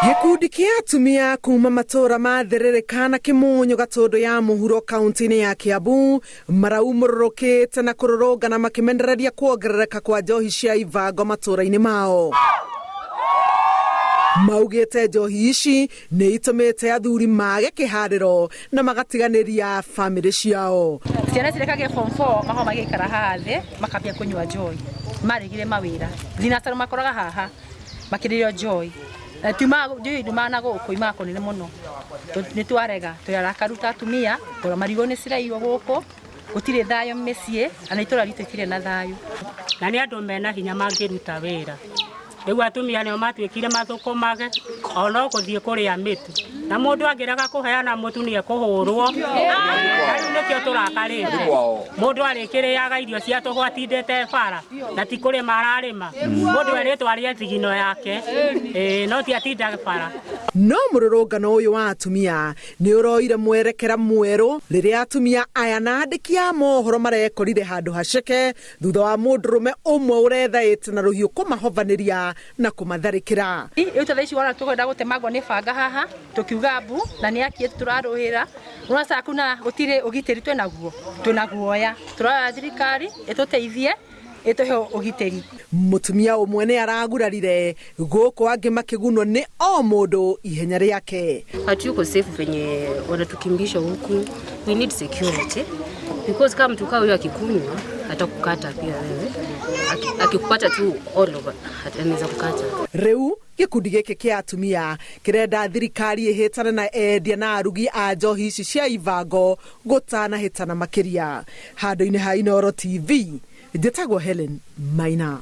Gĩkundi kĩa atumia kuma matũra ma Thĩrĩrĩka na Kĩmũnyũ Gatũndũ ya mũhuro kaunti-inĩ ya Kiambu maraumũrũrũkĩte na kũrũrũngana makĩmenereria kuongerereka kwa njohi cia ibango matũra-inĩ mao. Maugĩte njohi ici nĩ itũmĩte athuri mage kĩharĩro na magatiganĩria bamĩrĩ ciao. Ciana cirekagia form 4 makoragwo magĩikara haha thĩ makambia kũnyua njohi, maregire mawĩra thinacara makoraga haha makĩrĩrĩo njohi. Na tiumaga njohi ndiumaga na gũkũ iumaga kũnene mũno. Nĩ twarega twĩ arakaru ta atumia tondũ marigũ nĩ ciraiywo gũkũ, gũtirĩ thayũ mĩciĩ ona itũra ritũ itirĩ na thayũ. Na nĩ andũ mena hinya mangĩruta wĩra. Rĩu atumia nĩo matuĩkire mathũkũmage o no gũthiĩ kũrĩa mĩtu. Na mũndũ angĩrega kũheana mũtu nĩ ekũhũrwo. Na rĩu nĩkĩo tũrakarĩte. Mũndũ arĩkĩrĩaga irio cia tũhũ atindĩte bara na ti kũrĩma ararĩma. Mũndũ erĩtwo arĩe thigino yake, ĩĩ no ti atindage bara. No mũrũrũngano ũyũ wa atumia nĩ ũroire mwerekera mwerũ rĩrĩa atumia aya na andĩki a mohoro marekorire handũ haceke thutha wa mũndũrũme ũmwe ũrethaĩte na rũhiũ kũmahovanĩria na kũmatharĩkĩra. Rĩu ta thaa ici wona tũkwenda gũtemangwo nĩ banga haha tũkiuga mbu na nĩ haki yetu tũrarũĩra. Ũrona ta kuna gũtirĩ ũgitĩri twĩnaguo, twĩna guoya. Tũroya thirikari ĩtũteithie ĩtũhe ũgitĩri. Mũtumia ũmwe nĩ aragurarire gũkũ angĩ makĩgunwo nĩ o mũndũ ihenya rĩake. Hatuko safe venye wanatukimbisha huku. We need security because kama mtu kaa huyo akikunywa atakukata pia wewe. Akikupata tu all over anaweza kukata. Rĩu gĩkundi gĩkĩ kĩa atumia kĩrenda thirikari ĩhĩtane na endia na arugi a njohi ici cia ibango gũtanahĩtana makĩria. Handũ-inĩ ha Inooro TV, njĩtagwo Helen Maina.